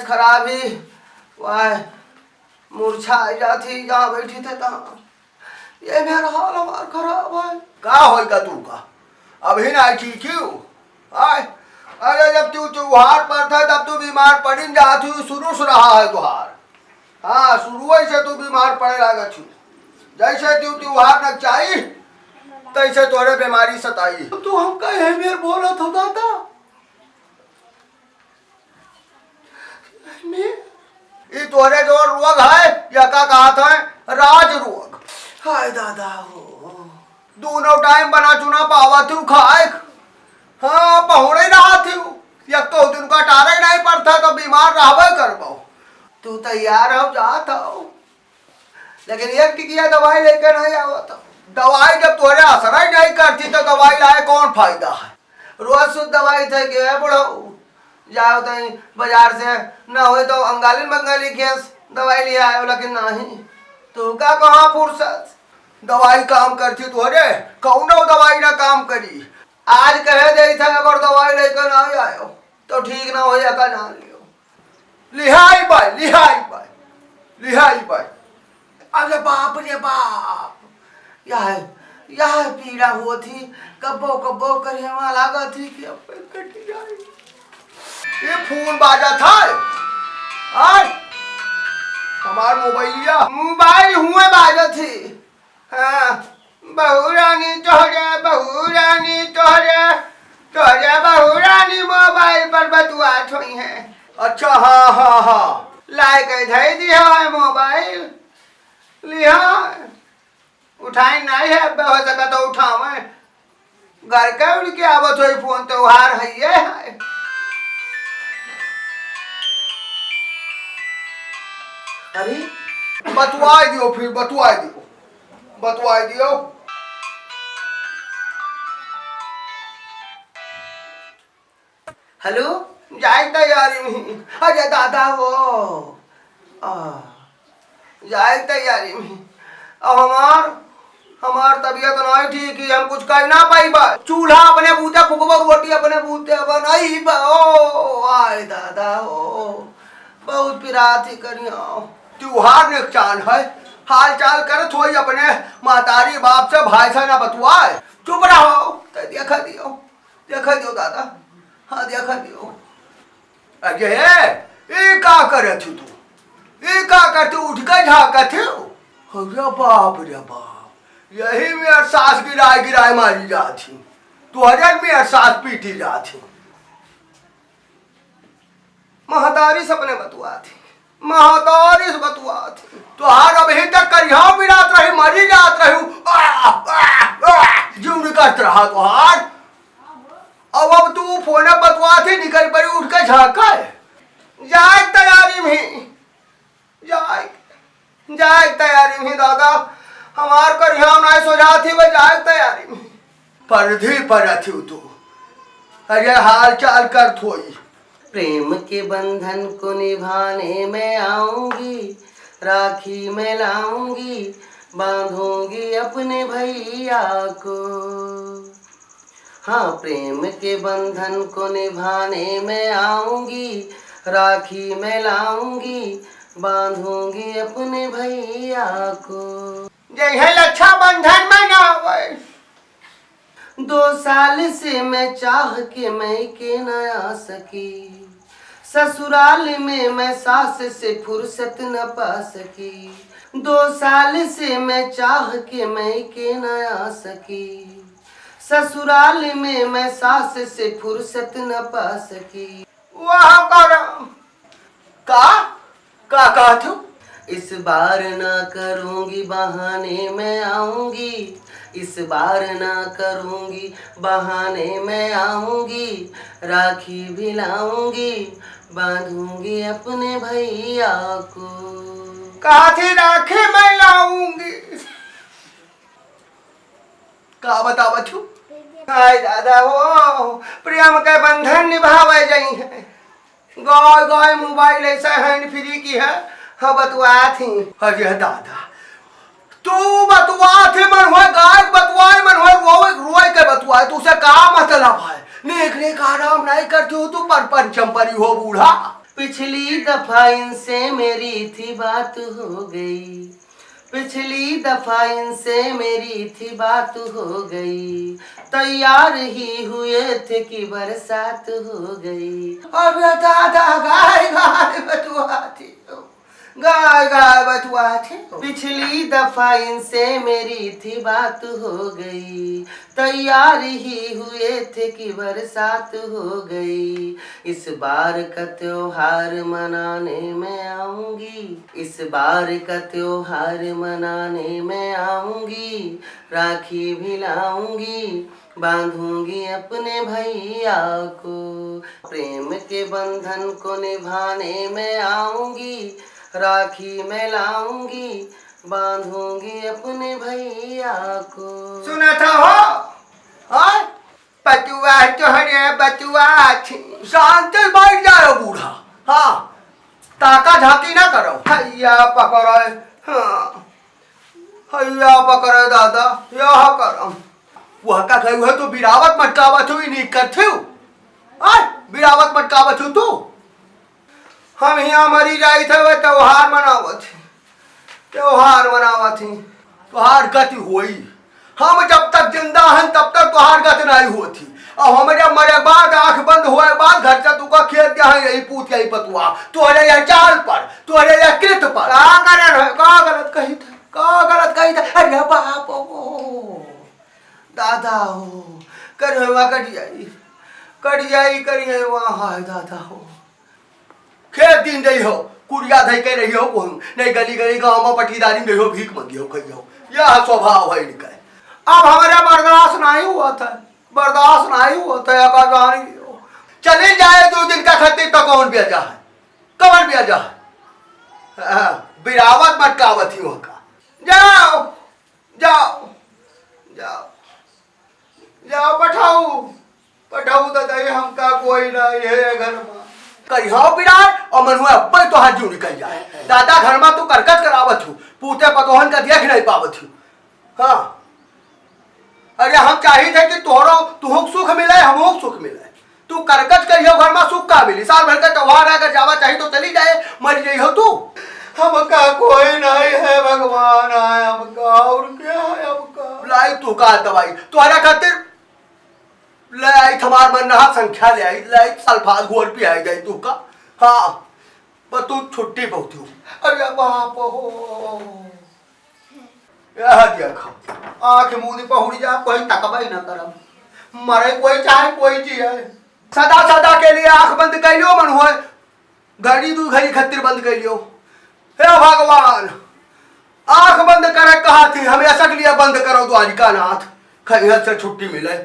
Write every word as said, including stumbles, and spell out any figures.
खराबी, वाह, मूर्छा आ जाती, जहाँ बैठी थे तहाँ। ये मेरा हाल हमार खराब है। का होई का तू का? अभी ना ठीक ही हो। आय, अरे जब तू त्योहार पर था तब तू बीमार पड़िन जात हुई, शुरू से रहा है तुहार। हाँ, शुरू से तू बीमार पड़े लागत हूँ। जैसे तू त्योहार न चाही, तैसे तोरे बीमारी सताई। तू हमका यही मेर बोलत हो दादा? मैं ई तोरे जो रोग है, या का कहत है, राज रोग। हाय दादा हो। दोनों टाइम बना चुना पावत हूँ खाए। हाँ, पहुड़े रहत हूँ। या तो दिन का टारे नहीं पड़ता तो बीमार रहबे करबो। तू तैयार हो, जात हो। लेकिन एक टिकिया दवाई लेके नहीं आवत हो। दवाई जब तोरे असर ही नहीं करती तो दवाई लाए कौन फायदा है? रोज शुद्ध दवाई थे के है बुढ़ऊ। जाओ तई बाजार से, ना होए तो अंगालिन बंगाली गैस दवाई ले आयो, लेकिन नहीं। तू का कहाँ फुर्सत? दवाई काम करती तोरे, कौनो दवाई ना काम करी। आज कहे दे था, अगर दवाई लेकर ना आयो तो ठीक ना होए, का जान लियो। लिहाई बाय, लिहाई बाय, लिहाई बाय। अरे बाप रे बाप, यह, यह पीड़ा होत ही, कब्बो कब्बो करिहवा लागत ही कि अब कट जाए। ये फोन बाजत है। आय, हमार मोबाइलिया। मोबाइल हुए बाजत ही। हाँ, बहू रानी तोहरे, बहू रानी तोहरे, तोहरे बहू रानी मोबाइल पर बतुआत होई हैं। अच्छा, हाँ, हाँ, हाँ। लाए के धई दिया है मोबाइल। लिहा, उठाई नहीं है, अब हो सका तो उठावे। घर के उनके आवत होई फोन, त्योहार है ये है। अरे, बतुआई दियो, फिर बतुआई दियो, बतुआई दियो। हेलो, जाए तैयारी में। अरे दादा हो, आ, जाए तैयारी में। अब हमार, हमार तबीयत नहीं ठीक ही, हम कुछ कर ना पाइबा। चूल्हा अपने बूते फुकबो, रोटी अपने बूते बनइबा। ओ, आए दादा हो, बहुत पिरात ही करियो। त्योहार निकचान है, हाल चाल करत होई अपने महतारी बाप से, भाई से ना बतुआए। चुप रहो, तो देखा दियो। देखा दियो दादा, हाँ, देखा दियो। अरे, ई का करत हू तू? ई का करत हू? उठ के झाँकत हू? अरे बाप रे बाप, यही में सास गिराए गिराए मारी जात ही, तोहरे में सास पीटी जात ही। महतारी से अपने बतुआत ही, महतारी से बतुआत ही। तोहार अबहीं तक करिहा पिरात रही, मरी जात रही, आह, आह, आह, जीव निकलत रहा तोहार। अब, अब तू फोन बतुआत ही, निकल पड़ी उठ के झाँका है। जाए तैयारी में, जाए, जाए तैयारी में दादा, हमार करिहा नहीं सोझात ही, वह जाए तैयारी में। परधी परत ही तू, अरे हाल चाल करत होई। प्रेम के बंधन को निभाने मैं आऊंगी, राखी मैं लाऊंगी, बांधूंगी अपने भैया को। हाँ, प्रेम के बंधन को निभाने मैं आऊंगी, राखी मैं लाऊंगी, बांधूंगी अपने भैया को। जय है रक्षाबंधन मनावे। दो साल से मैं चाह के मइके न आ सकी, ससुराल में मैं सास से फुर्सत न पा सकी। दो साल से मैं चाह के मइके न आ सकी, ससुराल में मैं सास से फुर्सत न पा सकी। वाह करम। का? का कहत हो? इस बार ना करूंगी बहाने मैं आऊंगी, इस बार ना करूंगी बहाने मैं आऊंगी, राखी भी लाऊंगी, बांधूंगी अपने भैया को। कहा थी राखी मैं लाऊंगी। का बतावत हूँ? हाय दादा हो, प्रेम के बंधन निभावे जइहैं। गाय गाय मोबाइल ऐसा हैंड फ्री की है, हाँ बतुआत ही। अरे दादा, तू बतुआत ही मन होए गाय के बतुआए, मन होए रोए, रोए के बतुआए, तू से का मतलब है? नेक नेक आराम नहीं करती हो तू, पर पंचम परी हो बूढ़ा। पिछली दफा इनसे मेरी थी बात हो गई, पिछली दफा इनसे मेरी थी बात हो गई, तैयार ही हुए थे कि बरसात हो गई। अबे दादा, गाय गाय बतुआ थी, गाय गाय बतुआ थी। पिछली दफा इनसे मेरी थी बात हो गई, तैयार ही हुए थे कि बरसात हो गई। इस बार का त्योहार मनाने मैं आऊंगी, इस बार का त्योहार मनाने मैं आऊंगी, राखी भी लाऊंगी, बांधूंगी अपने भैया को। प्रेम के बंधन को निभाने मैं आऊंगी, राखी मैं लाऊंगी, बांधूंगी अपने भैया को। सुना था हो? हाँ? बतुआ तोहरे बतुआ थी। शांति से बैठ जाओ बूढ़ा। हाँ, ताका झांकी ना करो। हैया पकड़े, हाँ, हैया पकड़े दादा, यह करम। वह का गई है तो बिरावत मटकावत हुई नहीं करते हो। आय, बिरावत मटकावत हो तू। हम हियाँ मरी जाइत है, वह त्योहार मनावत ही, त्योहार मनावत ही। तोहार गति होई। हम जब तक जिंदा हन, तब तक तोहार गति नाहीं होत ही। अब हमरे मरे के बाद, आँख बंद होए के बाद, घर से तुका खेद दिया है, यही पूत, यही पतुआ, तोहरे यह चाल पर, तोहरे यह कृत पर। का करन है? का गलत कही था? का गलत कही था? अरे बाप हो, दादा हो, करिहवा कट जाई, कट जाई करिहवा, हाय दादा हो। खेत दिन रही हो, कुरिया धई के रही हो, कोहूँ नहीं गली गली गाँव में पटीदारी में रही हो, भीख मंगी हो, खई हो। यह स्वभाव है इनका। अब हमारा बर्दाश्त नहीं हुआ था, बर्दाश्त नहीं हुआ था, अब जान लियो। चले जाए दो दिन का खातिर तो कौन ब्याजा है, कौन ब्याजा है? हाँ, बिरावत मटकावत ही वहाँ का। जाओ, जाओ, जाओ, जाओ, पठाऊ, पठाऊ दादा, ये हमका कोई नहीं है घर में। करिहाओ बिराए और मनुआ अब्बे तो हाथ जोड़ी कही जाए। दादा घर में तू करकट करावत हूँ, पूते पतोहन का देख नहीं पावत हूँ। हाँ, अरे हम चाहित है कि तोहरो, तुहूँ सुख मिले, हमहूँ सुख मिले। तू करकट करियो घर में सुख का मिली? साल भर का त्योहार है, अगर जावा चाहिए तो चली जाए, मर जाई हो तू। हमका कोई नहीं है भगवान, आए हमका, और क्या है हमका? लाई तू का दवाई, तोहरा खातिर ले आई, हमार मन रहा संख्या ले आई, ले आई सल्फास घोर पियाई जाई तू का। हाँ, बस तू छुट्टी बहुत हो। अरे बाप हो। यह देखो, आँख मूंदी पहुड़ी जा, कोई तकबा ही ना करम। मरे कोई चाहे कोई जिए, सदा सदा के लिए आँख बंद कर लियो मन होए, घड़ी दू घड़ी खत्तिर बंद कर लियो। हे भगवान, आँख बंद करे कहा थी, हमेशा के लिए बंद करो द्वारिका नाथ, खैहर से छुट्टी मिले।